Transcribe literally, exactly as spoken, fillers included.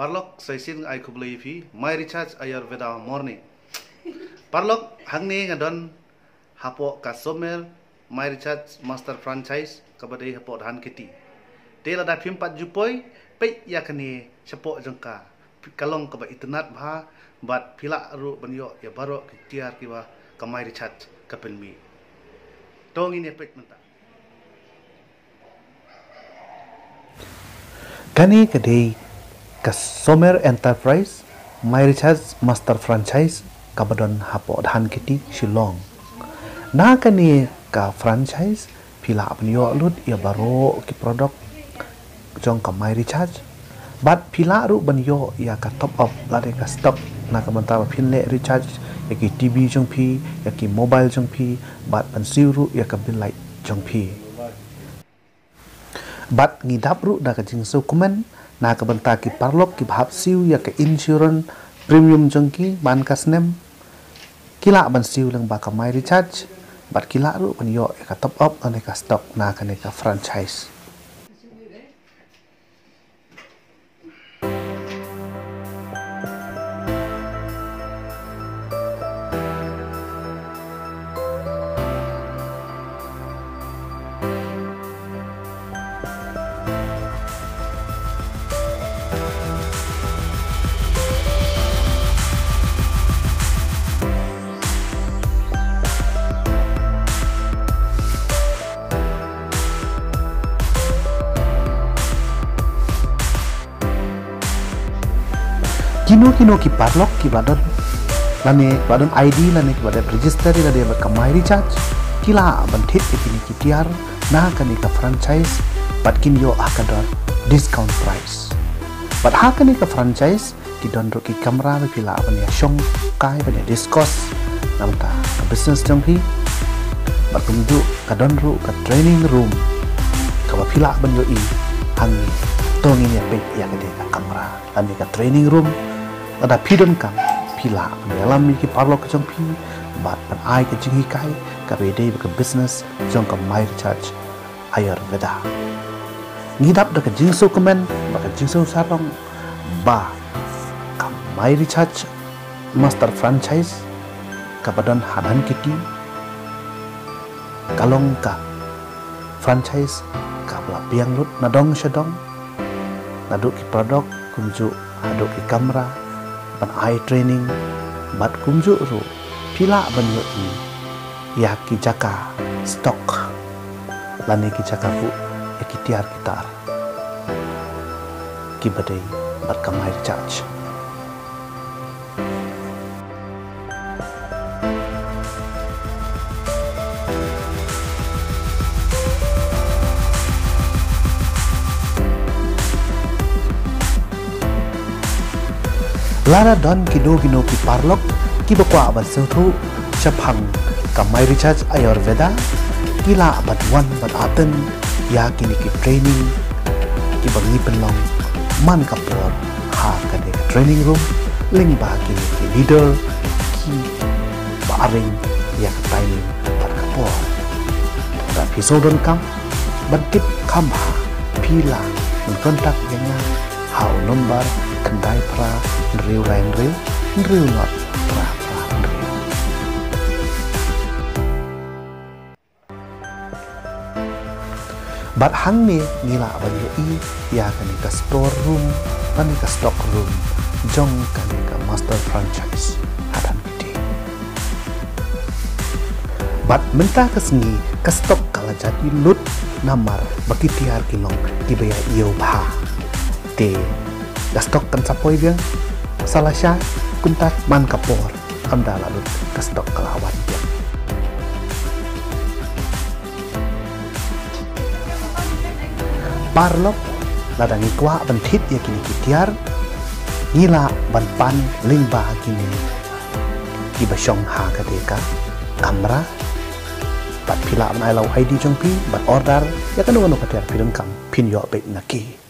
Paralok, sa shisien nga ai khublei ïa phi, My Recharge Ayurveda Morning. Paralok, hangne nga don hapoh ka Somer My Recharge Master Franchise kaba dei hapoh Dhankheti. Te lada phim pat ju poi, peit ïa kane shapoh jong ka. Ka long kaba itynnad bha, bad phi lah ruh ban ïoh ïa baroh ki tiar kiba ka My Recharge ka pynmih. To ngin ïa peit mynta. Kane ka dei ka Somer Enterprise, My Recharge Master Franchise, kaba don hapoh Dhankheti, Shillong. Na kane ka franchise, phi lah ban ïoh lut ïa baroh ki product jong ka My Recharge. Bad phi lah ruh ban ïoh ïa ka top up lane ka stock na ka bynta ba phin leh recharge ïa ki T V jong phi, ïa ki mobile jong phi, bad ban siew ruh ïa ka bill light jong phi. Bad ngi dap ruh da ka jingsngewkmen na ka bynta ki paralok kiba hap siew ïa ka insurance premium jong ki man ka snem. Ki lah ban siew lyngba ka My Recharge, bad ki lah ruh ban ïoh ïa ka top up lane ka stock na kane ka franchise. Kino kino ki paralok kiba don lane kiba don I D lane kiba dep register ïa lade bad ka My Recharge, ki lah ban thied ïa kine ki tiar na kane ka franchise bad kin ïoh ha ka dor discount price. Bad ha kane ka franchise ki don ruh ki kamra ba phi lah ban ïa shong kai ban ïa discuss na ka bynta ka business jong phi. Bad kumjuh ka don ruh ka training room kaba phi lah ban ïohi hangne. To ngin ïa peit ïa kane ka kamra lane ka training room. Lada phi donkam phi lah ban ïalam ïa ki paralok jong phi bad ban ai ka jinghikai kaba ïadei bad ka business jong ka My Recharge Ayurveda. Ngi dap da ka jingsngewkmen bad ka jingsngewsarong ba ka My Recharge Master Franchise kaba don ha Dhankheti ka long ka franchise kaba la biang lut na dong sha dong, naduh ki product kumjuh haduh ki kamra ban ai training, bad kumjuh ruh phi lah ban ïohi ïa ki jaka stock lane ki jaka buh ïa ki tiar ki tar kiba dei bad ka My Recharge. Lada don kino kino ki paralok kiba kwah ban sngewthuh shaphang ka My Recharge Ayurveda, ki lah ban wan ban attend ïa kine ki training kiba ngi pynlong man ka por ha kane ka training room lyngba kine ki leader kiba arrange ïa ka timing bad ka por. Lada phi sngewdonkam ban tip kham bha, phi lah ban contact ïa nga ha u nombar khyndai phra hynriew lai hynriew hynriew nod phra phra hynriew. Bad hangne ngi lah ban ïohi ïa kane ka store room lane ka stock room jong kane ka Master Franchise ha Dhankheti. Bad mynta ka sngi ka stock ka la jati lut namar ba ki tiar ki long kiba ïa iew bha. Te ka stock kan sa poi biang sa lashai, kumta man ka por ynda la lut ka stock ka la wan biang. Paralok, lada ngi kwah ban thied ïa kine ki tiar, ngi lah ban pan lyngba kine kiba shong ha kane ka kamra. Bad phi lah ban ai la u I D jong phi bad order ïa kano kano ka tiar phi donkam, phin ïoh beit na ki.